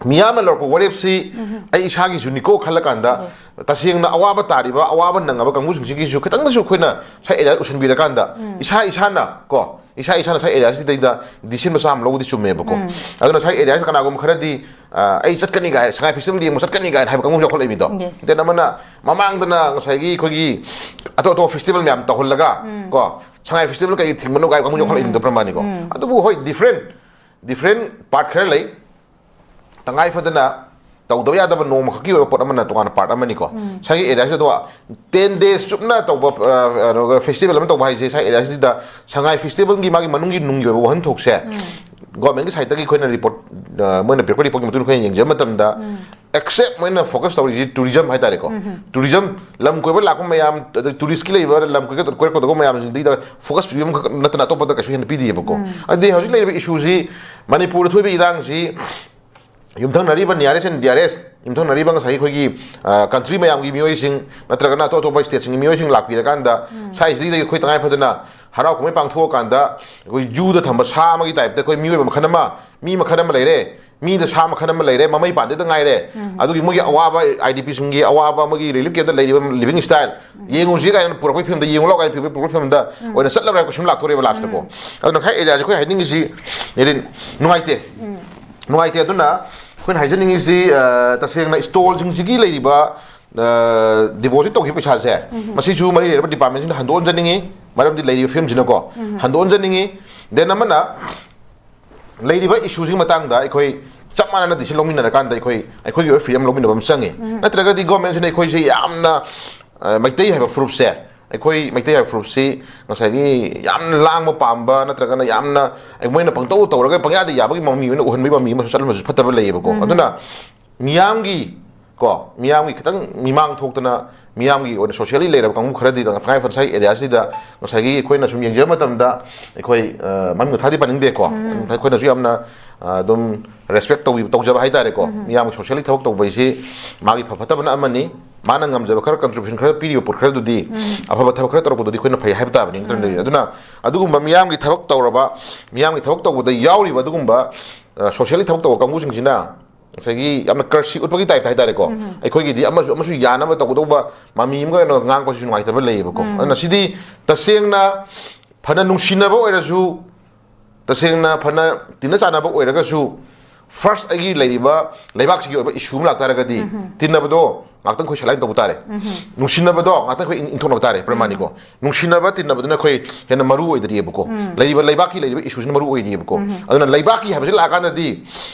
ꯃꯤꯌꯥꯝꯅ ꯂꯧꯔꯛꯄ ꯋꯥꯔꯦꯞꯁꯤ ꯑꯩ ꯏꯁꯥꯒꯤꯁꯨꯅꯤꯀꯣ ꯈꯜꯂꯀꯥꯟꯗ, ꯇꯁꯦꯡꯅ ꯑꯋꯥꯕ ꯇꯥꯔꯤꯕ, ꯑꯋꯥꯕ ꯅꯪꯉꯕ ꯀꯥꯡꯕꯨꯁꯤꯡꯁꯤꯒꯤꯁꯨ ꯈꯤꯇꯪꯗꯁꯨ ꯑꯩꯈꯣꯏꯅ ꯁꯥꯏ ꯑꯦꯔꯤꯌꯥ ꯎꯁꯟꯕꯤꯔꯀꯥꯟꯗ, ꯏꯁꯥ ꯏꯁꯥꯅ ꯀꯣ, ꯏꯁꯥ ꯏꯁꯥꯅ ꯁꯥꯏ ꯑꯦꯔꯤꯌꯥꯁꯤꯗꯩꯗ ꯗꯤꯁꯤꯖꯟ ꯃꯆꯥ ꯑꯃ ꯂꯧꯕꯗꯤ ꯆꯨꯝꯃꯦꯕꯀꯣ꯫ ꯑꯗꯨꯅ ꯁꯥꯏ ꯑꯦꯔꯤꯌꯥꯁꯤꯗ ꯀꯅꯥꯒꯨꯝꯕ ꯈꯔꯗꯤ, ꯑ, "ꯑꯩ ꯆꯠꯀꯅꯤ ꯀꯥꯏ, ꯁꯉꯥꯏ ꯐꯦꯁꯇꯤꯚꯦꯜ ꯌꯦꯡꯕ ꯆꯠꯀꯅꯤ" ꯀꯥꯏꯅ ꯍꯥꯏꯕ ꯀꯥꯡꯕꯨ ꯌꯥꯎꯈꯠꯂꯛꯏꯕꯗꯣ꯫ Then ꯑꯃꯅ ꯃꯃꯥꯡꯗꯅ ꯉꯁꯥꯏꯒꯤ ꯑꯩꯈꯣꯏꯒꯤ ꯑꯇꯣꯞ ꯑꯇꯣꯞꯄ ꯐꯦꯁꯇꯤꯚꯦꯜ ꯃꯌꯥꯝ ꯇꯧꯍꯜꯂꯒ, ꯀꯣ, "ꯁꯉꯥꯏ ꯐꯦꯁꯇꯤꯚꯦꯜ ꯀꯩ ꯊꯤꯡꯕꯅꯣ" ꯀꯥꯏ ꯀꯥꯡꯕꯨ ꯌꯥꯎꯈꯠꯂꯛꯏꯕꯗꯣ ꯄ꯭ꯔꯃꯥꯅꯤꯀꯣ꯫ ꯑꯗꯨꯕꯨ ꯍꯣꯏ, ꯗꯤꯐ꯭ꯔꯦꯟ, ꯗꯤꯐ꯭ꯔꯦꯟ ꯄꯥꯔꯠ ꯈꯔ ꯂꯩ꯫ ꯇꯉꯥꯏ ꯐꯗꯅ ꯇꯧꯗꯕ ꯌꯥꯗꯕ ꯅꯣꯡꯃꯈꯛꯀꯤ ꯑꯣꯏꯕ ꯄꯣꯠ ꯑꯃꯅ ꯇꯣꯉꯥꯟꯅ ꯄꯥꯔꯠ ꯑꯃꯅꯤꯀꯣ꯫ ꯁꯥꯏꯒꯤ ꯑꯦꯔꯤꯌꯥꯁꯤꯗ ꯇꯦꯟ ꯗꯦꯖ ꯆꯨꯞꯅ ꯇꯧꯕ, ꯑ, ꯀꯩꯅꯣ, ꯐꯦꯁꯇꯤꯚꯦꯜ ꯑꯃ ꯇꯧꯕ ꯍꯥꯏꯁꯦ, ꯁꯥꯏ ꯑꯦꯔꯤꯌꯥꯁꯤꯗ ꯁꯉꯥꯏ ꯐꯦꯁꯇꯤꯚꯦꯜꯒꯤ ꯃꯥꯒꯤ ꯃꯅꯨꯡꯒꯤ ꯅꯨꯡꯒꯤ ꯑꯣꯏꯕ ꯋꯥꯍꯟꯊꯣꯛꯁꯦ ꯒꯣꯔꯃꯦꯟꯒꯤ ꯁꯥꯏꯠꯇꯒꯤ ꯑꯩꯈꯣꯏꯅ ꯔꯤꯄꯣꯔꯠ, ꯑ, ꯃꯣꯏꯅ ꯄꯤꯔꯛꯄ ꯔꯤꯄꯣꯔꯠꯀꯤ ꯃꯇꯨꯡ ꯏꯟꯅ ꯑꯩꯈꯣꯏꯅ ꯌꯦꯡꯖꯕ ꯃꯇꯝꯗ, ꯑꯦꯛꯁꯦꯞ ꯃꯣꯏꯅ ꯐꯣꯀꯁ ꯇꯧꯔꯤꯁꯤ ꯇꯨꯔꯤꯖꯝ ꯍꯥꯏꯇꯥꯔꯦꯀꯣ꯫ ꯇꯨꯔꯤꯖꯝ, ꯂꯝ ꯀꯣꯏꯕ ꯂꯥꯛꯄ ꯃꯌꯥꯝ, ꯑꯗꯩ ꯇꯨꯔꯤꯁꯀꯤ ꯂꯩꯕ ꯂꯝ ꯀꯣꯏꯕ, ꯀꯣꯏꯔꯛꯀꯗꯧꯕ ꯃꯌꯥꯝꯁꯤꯡꯗꯨꯗ ꯐꯣꯀꯁ ꯄꯤꯕ ꯑꯃꯈꯛ ꯅꯠꯇꯅ ꯑꯇꯣꯞꯄꯗ ꯀꯩꯁꯨ ꯍꯦꯟꯅ ꯄꯤꯗꯦꯕꯀꯣ꯫ ꯑꯗꯨꯗꯤ ꯍꯧꯖꯤꯛ ꯂꯩꯔꯤꯕ ꯏꯁꯨꯁꯤ, ꯃꯅꯤꯄꯨꯔꯗ ꯊꯣꯛꯏꯕ ꯏꯔꯥꯡꯁꯤ, ꯌꯨꯝꯊꯪꯅꯔꯤꯕ nearest and dearest, ꯌꯨꯝꯊꯪꯅꯔꯤꯕ ꯉꯁꯥꯏꯒꯤ ꯑꯩꯈꯣꯏꯒꯤ, ꯑ, ꯀꯟꯇ꯭ꯔꯤ ꯃꯌꯥꯝꯒꯤ ꯃꯤꯑꯣꯏꯁꯤꯡ ꯅꯠꯇ꯭ꯔꯒꯅ ꯑꯇꯣꯞ ꯑꯇꯣꯞꯄ ꯁ꯭ꯇꯦꯠꯁꯤꯡꯒꯤ ꯃꯤꯑꯣꯏꯁꯤꯡ ꯂꯥꯛꯄꯤꯔꯀꯥꯟꯗ, ꯁ꯭ꯋꯥꯏꯁꯤꯗꯩꯗ ꯑꯩꯈꯣꯏ ꯇꯉꯥꯏ ꯐꯗꯅ ꯍꯔꯥꯎ ꯀꯨꯝꯍꯩ ꯄꯥꯡꯊꯣꯛꯑꯀꯥꯟꯗ ꯑꯩꯈꯣꯏ ꯖꯨꯗ ꯊꯝꯕ ꯁꯥ ꯑꯃꯒꯤ ꯇꯥꯏꯞꯇ ꯑꯩꯈꯣꯏ ꯃꯤꯑꯣꯏꯕ ꯃꯈꯜ ꯑꯃ, ꯃꯤ ꯃꯈꯜ ꯑꯃ ꯂꯩꯔꯦ, ꯃꯤꯗ ꯁꯥ ꯃꯈꯜ ꯑꯃ ꯂꯩꯔꯦ, ꯃꯃꯩ ꯄꯥꯟꯗꯦꯗ ꯉꯥꯏꯔꯦ꯫ ꯑꯗꯨꯒꯤ ꯃꯣꯏꯒꯤ ꯑꯋꯥꯕ, ꯑꯥꯏ ꯗꯤ ꯄꯤꯁꯤꯡꯒꯤ ꯑꯋꯥꯕ, ꯃꯣꯏꯒꯤ ꯔꯤꯂꯤꯐ ꯀꯦꯝꯞꯇ ꯂꯩꯔꯤꯕ ꯂꯤꯕꯤꯡ ꯁ꯭ꯇꯥꯏꯜ ꯌꯦꯡꯉꯨꯁꯤ ꯀꯥꯏꯅ ꯄꯨꯔꯛꯄꯒꯤ ꯐꯤꯕꯝꯗ, ꯌꯦꯡꯉꯨ ꯂꯥꯎ ꯀꯥꯏꯅ ꯄꯨꯔꯛꯄꯒꯤ ꯐꯤꯕꯝꯗ ꯑꯣꯏꯅ ꯆꯠꯂꯕ꯭ꯔꯥ ꯍꯥꯏꯕ ꯀꯣꯏꯁꯟ ꯂꯥꯛꯇꯣꯔꯦꯕ ꯂꯥꯁꯇꯀꯣ꯫ ꯑꯗꯨꯅ ꯈ꯭ꯋꯥꯏ ꯑꯦꯔꯤꯌꯥꯁꯦ ꯑꯩꯈꯣꯏ ꯍꯥꯏꯅꯤꯡꯉꯤꯁꯤ, ꯅꯨꯡꯉꯥꯏꯇꯦ꯫ ꯅꯨꯡꯉꯥꯏꯇꯦ꯫ ꯑꯗꯨꯅ ꯑꯩꯈꯣꯏꯅ ꯍꯥꯏꯖꯅꯤꯡꯉꯤꯁꯤ, ꯑ, ꯇꯁꯦꯡꯅ ꯁ꯭ꯇꯣꯜꯁꯤꯡꯁꯤꯒꯤ ꯂꯩꯔꯤꯕ, ꯑ, ꯗꯤꯄꯣꯖꯤꯠ ꯇꯧꯈꯤꯕ ꯄꯩꯁꯥꯁꯦ, ꯃꯁꯤꯁꯨ ꯃꯔꯤ ꯂꯩꯅꯕ ꯗꯤꯄꯥꯔꯠꯃꯦꯟꯁꯤꯡꯗ ꯍꯟꯗꯣꯛꯍꯟꯖꯅꯤꯡꯉꯤ꯫ ꯃꯔꯝꯗꯤ ꯂꯩꯔꯤꯕ ꯐꯤꯕꯝꯁꯤꯅꯀꯣ, ꯍꯟꯗꯣꯛꯍꯟꯖꯅꯤꯡꯉꯤ꯫ ꯗꯦꯟ ꯑꯃꯅ, ꯂꯩꯔꯤꯕ ꯏꯁꯨꯁꯤꯒꯤ ꯃꯇꯥꯡꯗ ꯑꯩꯈꯣꯏ ꯆꯞ ꯃꯥꯟꯅꯅ ꯗꯤꯁꯤꯖꯟ ꯂꯧꯃꯤꯟꯅꯔꯀꯥꯟꯗ ꯑꯩꯈꯣꯏ, ꯑꯩꯈꯣꯏꯒꯤ ꯑꯣꯏꯕ ꯐ꯭ꯔꯤꯗꯝ ꯂꯧꯃꯤꯟꯅꯕ ꯑꯃ ꯆꯪꯉꯤ꯫ ꯅꯠꯇ꯭ꯔꯒꯗꯤ ꯒꯣꯔꯃꯦꯟꯁꯤꯅ ꯑꯩꯈꯣꯏꯁꯦ ꯌꯥꯝꯅ, ꯑ, ꯃꯩꯇꯩ ꯍꯥꯏꯕ ꯐꯨꯔꯨꯞꯁꯦ, ꯑꯩꯈꯣꯏ ꯃꯩꯇꯩ ꯍꯥꯏꯕ ꯐꯨꯔꯨꯞꯁꯤ ꯉꯁꯥꯏꯒꯤ ꯌꯥꯝꯅ ꯂꯥꯡꯕ ꯄꯥꯝꯕ ꯅꯠꯇ꯭ꯔꯒꯅ ꯌꯥꯝꯅ ꯃꯣꯏꯅ ꯄꯪꯇꯧ ꯇꯧꯔꯒ ꯄꯪꯌꯥꯗ ꯌꯥꯕꯒꯤ ꯃꯃꯤ ꯑꯣꯏꯅ ꯎꯍꯟꯕꯒꯤ ꯃꯃꯤ ꯑꯃꯁꯨ ꯆꯠꯂꯝꯕꯁꯨ ꯐꯠꯇꯕ ꯂꯩꯌꯦꯕꯀꯣ꯫ ꯑꯗꯨꯅ ꯃꯤꯌꯥꯝꯒꯤ, ꯀꯣ, ꯃꯤꯌꯥꯝꯒꯤ ꯈꯤꯇꯪ ꯃꯤꯃꯥꯡ ꯊꯣꯛꯇꯅ ꯃꯤꯌꯥꯝꯒꯤ ꯑꯣꯏꯅ ꯁꯣꯁꯤꯌꯦꯜꯂꯤ ꯂꯩꯔꯕ ꯀꯥꯡꯕꯨ ꯈꯔꯗꯤ ꯇꯉꯥꯏ ꯐꯗꯅ ꯉꯁꯥꯏꯒꯤ ꯑꯦꯔꯤꯌꯥꯁꯤꯗ ꯉꯁꯥꯏꯒꯤ ꯑꯩꯈꯣꯏꯅ ꯁꯨꯝ ꯌꯦꯡꯖꯕ ꯃꯇꯝꯗ ꯑꯩꯈꯣꯏ, ꯑ, ꯃꯃꯤꯡ ꯃꯊꯥꯗꯤ ꯄꯟꯅꯤꯡꯗꯦꯀꯣ꯫ ꯑꯩꯈꯣꯏꯅꯁꯨ ꯌꯥꯝꯅ, ꯑ, ꯑꯗꯨꯝ ꯔꯦꯁꯄꯦꯛ ꯇꯧꯕꯤ-, ꯇꯧꯖꯕ ꯍꯥꯏꯇꯥꯔꯦꯀꯣ꯫ ꯃꯤꯌꯥꯝꯒꯤ ꯁꯣꯁꯤꯌꯦꯜꯂꯤ ꯊꯕꯛ ꯇꯧꯕ ꯍꯥꯏꯁꯤ ꯃꯥꯒꯤ ꯐ ꯐꯠꯇꯕꯅ ꯑꯃꯅꯤ, ꯃꯥꯅ ꯉꯝꯖꯕ ꯈꯔ ꯀꯟꯇ꯭ꯔꯤꯕ꯭ꯌꯨꯁꯟ ꯈꯔ ꯄꯤꯔꯤꯕ ꯄꯣꯠ ꯈꯔꯗꯨꯗꯤ, ꯑꯐꯕ ꯊꯕꯛ ꯈꯔ ꯇꯧꯔꯛꯄꯗꯨꯗꯤ ꯑꯩꯈꯣꯏꯅ ꯐꯩ ꯍꯥꯏꯕ ꯇꯥꯕꯅꯤ, ꯅꯠꯇ꯭ꯔꯗꯤ꯫ ꯑꯗꯨꯅ ꯑꯗꯨꯒꯨꯝꯕ ꯃꯤꯌꯥꯝꯒꯤ ꯊꯕꯛ ꯇꯧꯔꯕ, ꯃꯤꯌꯥꯝꯒꯤ ꯊꯕꯛ ꯇꯧꯕꯗ ꯌꯥꯎꯔꯤꯕ ꯑꯗꯨꯒꯨꯝꯕ, ꯑ, ꯁꯣꯁꯤꯌꯦꯜꯂꯤ ꯊꯕꯛ ꯇꯧꯕ ꯀꯥꯡꯕꯨꯁꯤꯡꯁꯤꯅ ꯉꯁꯥꯏꯒꯤ ꯌꯥꯝꯅ ꯀꯔꯁꯤ ꯎꯠꯄꯒꯤ ꯇꯥꯏꯞꯇ ꯍꯥꯏꯇꯥꯔꯦꯀꯣ꯫ ꯑꯩꯈꯣꯏꯒꯤꯗꯤ ꯑꯃꯁꯨ ꯑꯃꯁꯨ ꯌꯥꯅꯕ ꯇꯧꯒꯗꯧꯕ ꯃꯃꯤ ꯑꯃꯒ ꯑꯣꯏꯅ ꯉꯥꯡꯕꯁꯤꯁꯨ ꯅꯨꯡꯉꯥꯏꯇꯕ ꯂꯩꯌꯦꯕꯀꯣ꯫ ꯑꯗꯨꯅ ꯁꯤꯗꯤ ꯇꯁꯦꯡꯅ ꯐꯅ ꯅꯨꯡꯁꯤꯅꯕ ꯑꯣꯏꯔꯁꯨ, ꯇꯁꯦꯡꯅ ꯐꯅ ꯇꯤꯟꯅ ꯆꯥꯟꯅꯕ ꯑꯣꯏꯔꯒꯁꯨ, ꯐꯥꯔꯁ ꯑꯩꯒꯤ ꯂꯩꯔꯤꯕ ꯂꯩꯕꯥꯛꯁꯤꯒꯤ ꯑꯣꯏꯕ ꯏꯁꯨ ꯑꯃ ꯂꯥꯛꯇꯥꯔꯒꯗꯤ, ꯇꯤꯟꯅꯕꯗꯣ ꯉꯥꯛꯇꯪ ꯑꯩꯈꯣꯏ ꯁꯥꯏꯂꯥꯏꯟ ꯇꯧꯕ ꯇꯥꯔꯦ꯫ ꯅꯨꯡꯁꯤꯅꯕꯗꯣ ꯉꯥꯛꯇꯪ ꯑꯩꯈꯣꯏ ꯏꯪ-, ꯏꯪꯊꯣꯛꯅꯕ ꯇꯥꯔꯦ, ꯄ꯭ꯔꯃꯥꯅꯤꯀꯣ꯫ ꯅꯨꯡꯁꯤꯅꯕ ꯇꯤꯟꯅꯕꯗꯨꯅ ꯑꯩꯈꯣꯏ ꯍꯦꯟꯅ ꯃꯔꯨ ꯑꯣꯏꯗ꯭ꯔꯤꯑꯕꯀꯣ꯫ ꯂꯩꯔꯤꯕ ꯂꯩꯕꯥꯛꯀꯤ ꯂꯩꯔꯤꯕ ꯏꯁꯨꯁꯤꯅ ꯃꯔꯨ ꯑꯣꯏꯔꯤꯑꯕꯀꯣ꯫ ꯑꯗꯨꯅ ꯂꯩꯕꯥꯛꯀꯤ ꯍꯥꯏꯕꯁꯤ ꯂꯥꯛꯑꯀꯥꯟꯗꯗꯤ,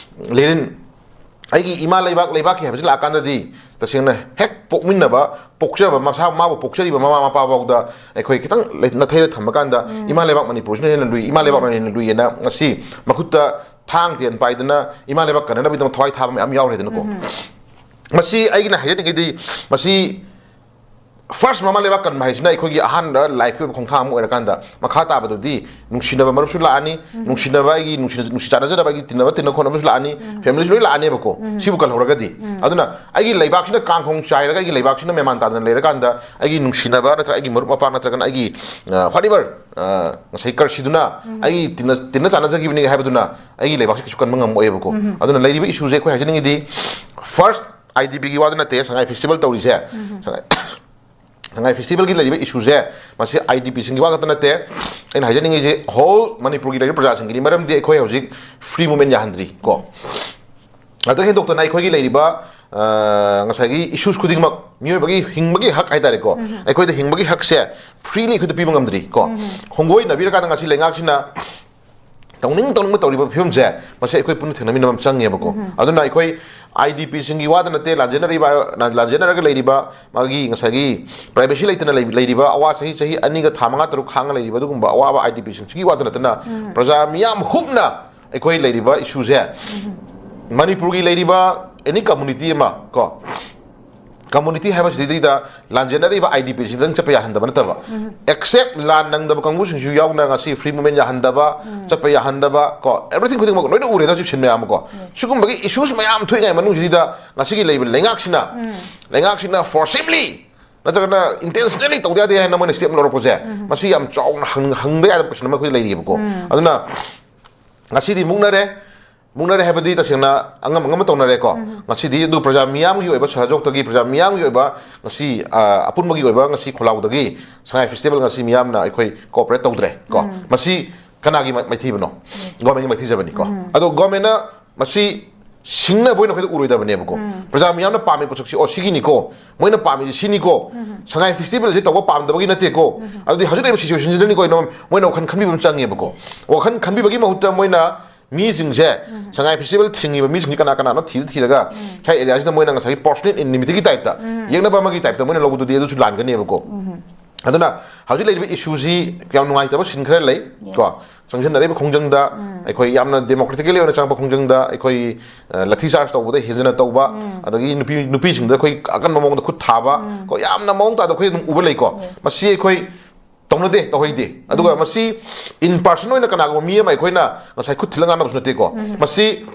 ꯂꯦꯅꯤꯟ, ꯑꯩꯒꯤ ꯏꯃꯥ ꯂꯩꯕꯥꯛ, ꯂꯩꯕꯥꯛꯀꯤ ꯍꯥꯏꯕꯁꯤ ꯂꯥꯛꯑꯀꯥꯟꯗꯗꯤ ꯇꯁꯦꯡꯅ ꯍꯦꯛ ꯄꯣꯛꯃꯤꯟꯅꯕ, ꯄꯣꯛꯆꯕ, ꯃꯁꯥ, ꯃꯥꯕꯨ ꯄꯣꯛꯆꯔꯤꯕ ꯃꯃꯥ ꯃꯄꯥ ꯐꯥꯎꯗ ꯑꯩꯈꯣꯏ ꯈꯤꯇꯪ ꯂꯩ-, ꯅꯥꯊꯩꯔ ꯊꯝꯃꯀꯥꯟꯗ, ꯏꯃꯥ ꯂꯩꯕꯥꯛ ꯃꯅꯤꯄꯨꯔꯁꯤꯅ ꯍꯦꯟꯅ ꯂꯨꯏ, ꯏꯃꯥ ꯂꯩꯕꯥꯛꯅ ꯍꯦꯟꯅ ꯂꯨꯏꯌꯦꯅ ꯉꯁꯤ ꯃꯈꯨꯠꯇ ꯊꯥꯡ ꯇꯦꯟ ꯄꯥꯏꯗꯅ ꯏꯃꯥ ꯂꯩꯕꯥꯛ ꯀꯟꯅꯅꯕꯒꯤꯗꯃꯛ ꯊꯋꯥꯏ ꯊꯥꯕ ꯃꯌꯥꯝ ꯌꯥꯎꯔꯦꯗꯅꯀꯣ꯫ ꯃꯁꯤ ꯑꯩꯒꯤꯅ ꯍꯥꯏꯖꯅꯤꯡꯉꯤꯗꯤ, ꯃꯁꯤ ꯐꯥꯔꯁ ꯃꯃꯥ ꯂꯩꯕꯥꯛ ꯀꯟꯕ ꯍꯥꯏꯁꯤꯅ ꯑꯩꯈꯣꯏꯒꯤ ꯑꯍꯥꯟꯕ ꯂꯥꯏꯐꯀꯤ ꯑꯣꯏꯕ ꯈꯣꯡꯊꯥꯡ ꯑꯃ ꯑꯣꯏꯔꯀꯥꯟꯗ, ꯃꯈꯥ ꯇꯥꯕꯗꯗꯤ ꯅꯨꯡꯁꯤꯅꯕ ꯃꯔꯨꯞꯁꯨ ꯂꯥꯛꯑꯅꯤ, ꯅꯨꯡꯁꯤꯅꯕ ꯑꯩꯒꯤ ꯅꯨꯡꯁꯤ-, ꯅꯨꯡꯁꯤ ꯆꯥꯟꯅꯖꯅꯕ ꯑꯩꯒꯤ ꯇꯤꯟꯅꯕ ꯇꯤꯟꯅ ꯈꯣꯠꯅꯕꯁꯨ ꯂꯥꯛꯑꯅꯤ, ꯐꯦꯃꯤꯂꯤꯁꯨ ꯂꯣꯏ ꯂꯥꯛꯑꯅꯦꯕꯀꯣ, ꯁꯤꯕꯨ ꯀꯜꯍꯧꯔꯒꯗꯤ꯫ ꯑꯗꯨꯅ ꯑꯩꯒꯤ ꯂꯩꯕꯥꯛꯁꯤꯅ ꯀꯥꯡꯈꯣꯡ ꯆꯥꯏꯔꯒ ꯑꯩꯒꯤ ꯂꯩꯕꯥꯛꯁꯤꯅ ꯃꯦꯃꯥꯟ ꯇꯥꯗꯅ ꯂꯩꯔꯀꯥꯟꯗ, ꯑꯩꯒꯤ ꯅꯨꯡꯁꯤꯅꯕ ꯅꯠꯇ꯭ꯔꯒ ꯑꯩꯒꯤ ꯃꯔꯨꯞ ꯃꯄꯥꯡ ꯅꯠꯇ꯭ꯔꯒꯅ ꯑꯩꯒꯤ, ꯑ, whatever, ꯑ, ꯉꯁꯥꯏ ꯀꯔꯁꯤꯗꯨꯅ ꯑꯩꯒꯤ ꯇꯤꯟꯅ, ꯇꯤꯟꯅ ꯆꯥꯟꯅꯖꯈꯤꯕꯅꯤ ꯍꯥꯏꯕꯗꯨꯅ ꯑꯩꯒꯤ ꯂꯩꯕꯥꯛꯁꯤ ꯀꯩꯁꯨ ꯀꯟꯕ ꯉꯝꯃꯣꯏꯕꯀꯣ꯫ ꯑꯗꯨꯅ ꯂꯩꯔꯤꯕ ꯏꯁꯨꯁꯦ ꯑꯩꯈꯣꯏ ꯍꯥꯏꯖꯅꯤꯡꯉꯤꯗꯤ, ꯐꯥꯔꯁ ꯑꯥꯏ ꯗꯤ ꯄꯤꯒꯤ ꯋꯥꯗ ꯅꯠꯇꯦ, ꯁꯉꯥꯏ ꯐꯦꯁꯇꯤꯚꯦꯜ ꯇꯧꯔꯤꯁꯦ꯫ ꯁꯉꯥꯏ, ꯁꯉꯥꯏ ꯐꯦꯁꯇꯤꯚꯦꯜꯒꯤ ꯂꯩꯔꯤꯕ ꯏꯁꯨꯁꯦ, ꯃꯁꯤ ꯑꯥꯏ ꯗꯤ ꯄꯤꯁꯤꯡꯒꯤ ꯋꯥ ꯈꯛꯇ ꯅꯠꯇꯦ꯫ ꯑꯩꯅ ꯍꯥꯏꯖꯅꯤꯡꯉꯤꯁꯦ ꯍꯣꯜ ꯃꯅꯤꯄꯨꯔꯒꯤ ꯂꯩꯔꯤꯕ ꯄ꯭ꯔꯖꯥꯁꯤꯡꯒꯤꯅꯤ꯫ ꯃꯔꯝꯗꯤ ꯑꯩꯈꯣꯏ ꯍꯧꯖꯤꯛ ꯐ꯭ꯔꯤ ꯃꯨꯚꯃꯦꯟ ꯌꯥꯍꯟꯗ꯭ꯔꯤ ꯀꯣ꯫ ꯑꯗꯨ ꯍꯦꯟꯗꯣꯛꯇꯅ ꯑꯩꯈꯣꯏꯒꯤ ꯂꯩꯔꯤꯕ, ꯑ, ꯉꯁꯥꯏꯒꯤ issues ꯈꯨꯗꯤꯡꯃꯛ, ꯃꯤꯑꯣꯏꯕꯒꯤ ꯍꯤꯡꯕꯒꯤ ꯍꯛ ꯍꯥꯏꯇꯥꯔꯦꯀꯣ, ꯑꯩꯈꯣꯏꯗ ꯍꯤꯡꯕꯒꯤ ꯍꯛꯁꯦ freely ꯑꯩꯈꯣꯏꯗ ꯄꯤꯕ ꯉꯝꯗ꯭ꯔꯤ ꯀꯣ꯫ ꯍꯣꯡꯒꯣꯏꯅꯕꯤꯔꯀꯥꯟꯗ ꯉꯁꯤ ꯂꯩꯉꯥꯛꯁꯤꯅ ꯇꯧꯅꯤꯡ ꯇꯧꯅꯤꯡꯕ ꯇꯧꯔꯤꯕ ꯐꯤꯕꯝꯁꯦ, ꯃꯁꯤ ꯑꯩꯈꯣꯏ ꯄꯨꯟꯅ ꯊꯦꯡꯅꯃꯤꯟꯅꯕ ꯑꯃ ꯆꯪꯉꯦꯕꯀꯣ꯫ ꯑꯗꯨꯅ ꯑꯩꯈꯣꯏ IDP ꯁꯤꯡꯒꯤ ꯋꯥꯗ ꯅꯠꯇꯦ, ꯂꯥꯟꯖꯦꯟꯅꯔꯤꯕ, ꯂꯥꯟꯖꯦꯟꯅꯔꯒ ꯂꯩꯔꯤꯕ ꯃꯥꯒꯤ ꯉꯁꯥꯏꯒꯤ privacy ꯂꯩꯇꯅ ꯂꯩ-, ꯂꯩꯔꯤꯕ ꯑꯋꯥ, ꯆꯍꯤ, ꯆꯍꯤ ꯑꯅꯤꯒ ꯊꯥ ꯃꯉꯥ ꯇꯔꯨꯛ ꯈꯥꯡꯉ ꯂꯩꯔꯤꯕ ꯑꯗꯨꯒꯨꯝꯕ ꯑꯋꯥꯕ IDP ꯁꯤꯡꯁꯤꯒꯤ ꯋꯥꯗ ꯅꯠꯇꯅ, ꯄ꯭ꯔꯖꯥ ꯃꯤꯌꯥꯝ ꯍꯨꯞꯅ ꯑꯩꯈꯣꯏ ꯂꯩꯔꯤꯕ issue ꯁꯦ, ꯃꯅꯤꯄꯨꯔꯒꯤ ꯂꯩꯔꯤꯕ any community ꯑꯃ ꯀꯣ, community ꯍꯥꯏꯕꯁꯤꯗꯩꯗ ꯂꯥꯟꯖꯦꯟꯅꯔꯤꯕ IDP ꯁꯤꯗꯪ ꯆꯠꯄ ꯌꯥꯍꯟꯗꯕ ꯅꯠꯇꯕ, except ꯂꯥꯟ ꯅꯪꯗꯕ ꯀꯥꯡꯕꯨꯁꯤꯡꯁꯨ ꯌꯥꯎꯅ ꯉꯁꯤ free movement ꯌꯥꯍꯟꯗꯕ, ꯆꯠꯄ ꯌꯥꯍꯟꯗꯕ ꯀꯣ, everything ꯈꯨꯗꯤꯡꯃꯛ ꯂꯣꯏꯅ ꯎꯔꯦꯗ ꯍꯧꯖꯤꯛ ꯁꯤꯟ ꯃꯌꯥꯝ ꯑꯃ ꯀꯣ꯫ ꯁꯤꯒꯨꯝꯕꯒꯤ issues ꯃꯌꯥꯝ ꯊꯣꯛꯏꯉꯩ ꯃꯅꯨꯡꯁꯤꯗ ꯉꯁꯤꯒꯤ ꯂꯩꯔꯤꯕ ꯂꯩꯉꯥꯛꯁꯤꯅ, ꯂꯩꯉꯥꯛꯁꯤꯅ forcibly ꯅꯠꯇ꯭ꯔꯒꯅ intentionally ꯇꯧꯗ ꯌꯥꯗꯦ ꯍꯥꯏꯅ ꯃꯣꯏꯅ step ꯂꯧꯔꯛꯄꯁꯦ, ꯃꯁꯤ ꯌꯥꯝ ꯆꯥꯎꯅ ꯍꯪ-, ꯍꯪꯗ ꯌꯥꯗꯕ question ꯑꯃ ꯑꯩꯈꯣꯏꯗ ꯂꯩꯔꯤꯕꯀꯣ꯫ ꯑꯗꯨꯅ ꯉꯁꯤꯗꯤ ꯃꯨꯛꯅꯔꯦ꯫ ꯃꯨꯛꯅꯔꯦ ꯍꯥꯏꯕꯗꯤ ꯇꯁꯦꯡꯅ ꯑꯉꯝ ꯑꯉꯝꯕ ꯇꯧꯅꯔꯦꯀꯣ꯫ ꯉꯁꯤꯗꯤ ꯑꯗꯨ ꯄ꯭ꯔꯖꯥ ꯃꯤꯌꯥꯝꯒꯤ ꯑꯣꯏꯕ ꯁꯍꯖꯣꯛꯇꯒꯤ, ꯄ꯭ꯔꯖꯥ ꯃꯤꯌꯥꯝꯒꯤ ꯑꯣꯏꯕ ꯉꯁꯤ, ꯑ, ꯑꯄꯨꯟꯕꯒꯤ ꯑꯣꯏꯕ ꯉꯁꯤ ꯈꯣꯜꯂꯥꯎꯗꯒꯤ ꯁꯉꯥꯏ festival ꯉꯁꯤ ꯃꯤꯌꯥꯝꯅ ꯑꯩꯈꯣꯏ cooperate ꯇꯧꯗ꯭ꯔꯦ ꯀꯣ꯫ ꯃꯁꯤ ꯀꯅꯥꯒꯤ ꯃꯥꯏ-, ꯃꯥꯏꯊꯤꯕꯅꯣ? Government ꯀꯤ ꯃꯥꯏꯊꯤꯖꯕꯅꯤꯀꯣ꯫ ꯑꯗꯣ government ꯅ ꯃꯁꯤ ꯁꯤꯡꯅꯕ ꯑꯣꯏꯅ ꯑꯩꯈꯣꯏꯗ ꯎꯔꯣꯏꯗꯕꯅꯦꯕꯀꯣ꯫ ꯄ꯭ꯔꯖꯥ ꯃꯤꯌꯥꯝꯅ ꯄꯥꯝꯃꯤ ꯄꯣꯠꯁꯛꯁꯤ, ꯑꯣ, ꯁꯤꯒꯤꯅꯤꯀꯣ, ꯃꯣꯏꯅ ꯄꯥꯝꯃꯤꯁꯤ ꯁꯤꯅꯤꯀꯣ, ꯁꯉꯥꯏ festival ꯁꯤ ꯇꯧꯕ ꯄꯥꯝꯗꯕꯒꯤ ꯅꯠꯇꯦꯀꯣ꯫ ꯑꯗꯨꯗꯤ ꯍꯧꯖꯤꯛ ꯂꯩꯔꯤꯕ situation ꯁꯤꯗꯅꯤꯀꯣ, ꯃꯣꯏꯅ ꯋꯥꯈꯜ ꯈꯟꯕꯤꯕ ꯑꯃ ꯆꯪꯉꯦꯕꯀꯣ꯫ ꯋꯥꯈꯜ ꯈꯟꯕꯤꯕꯒꯤ ꯃꯍꯨꯠꯇ ꯃꯣꯏꯅ ꯃꯤꯁꯤꯡꯁꯦ, ꯁꯉꯥꯏ festival ꯊꯤꯡꯉꯤꯕ ꯃꯤꯁꯤꯡꯁꯤ ꯀꯅꯥ ꯀꯅꯥꯅꯣ ꯊꯤꯔ ꯊꯤꯔꯒ ꯉꯁꯥꯏ area ꯁꯤꯗ ꯃꯣꯏꯅ ꯉꯁꯥꯏꯒꯤ personal enmity ꯒꯤ type ꯇ, ꯌꯦꯛꯅꯕ ꯑꯃꯒꯤ type ꯇ ꯃꯣꯏꯅ ꯂꯧꯕꯗꯨꯗꯤ ꯑꯗꯨꯁꯨ ꯂꯥꯟꯒꯅꯦꯕꯀꯣ꯫ ꯑꯗꯨꯅ ꯍꯧꯖꯤꯛ ꯂꯩꯔꯤꯕ issue ꯁꯤ ꯌꯥꯝ ꯅꯨꯡꯉꯥꯏꯇꯕ scene ꯈꯔ ꯂꯩ ꯀꯣ꯫ ꯆꯪꯁꯤꯟꯅꯔꯤꯕ ꯈꯣꯡꯖꯪꯗ ꯑꯩꯈꯣꯏ ꯌꯥꯝꯅ democratically ꯑꯣꯏꯅ ꯆꯪꯉꯛꯄ ꯈꯣꯡꯖꯪꯗ ꯑꯩꯈꯣꯏ, ꯑ, ꯂꯥꯊꯤ charge ꯇꯧꯕꯗ ꯍꯦꯟꯖꯟꯅ ꯇꯧꯕ, ꯑꯗꯒꯤ ꯅꯨꯄꯤ, ꯅꯨꯄꯤꯁꯤꯡꯗ ꯑꯩꯈꯣꯏ ꯑꯀꯟꯕ ꯃꯑꯣꯡꯗ ꯈꯨꯠ ꯊꯥꯕ ꯀꯣ, ꯌꯥꯝꯅ ꯃꯑꯣꯡ ꯇꯥꯗ ꯑꯩꯈꯣꯏ ꯑꯗꯨꯝ ꯎꯕ ꯂꯩꯀꯣ꯫ Yes. ꯃꯁꯤ ꯑꯩꯈꯣꯏ ꯇꯧꯅꯗꯦ, ꯇꯧꯍꯩꯗꯦ꯫ ꯑꯗꯨꯒ ꯃꯁꯤ in person ꯑꯣꯏꯅ ꯀꯅꯥꯒꯨꯝꯕ ꯃꯤ ꯑꯃ ꯑꯩꯈꯣꯏꯅ ꯉꯁꯥꯏ ꯈꯨꯠ ꯊꯤꯜꯂ ꯉꯥꯡꯅꯕꯁꯨ ꯅꯠꯇꯦꯀꯣ꯫ ꯃꯁꯤ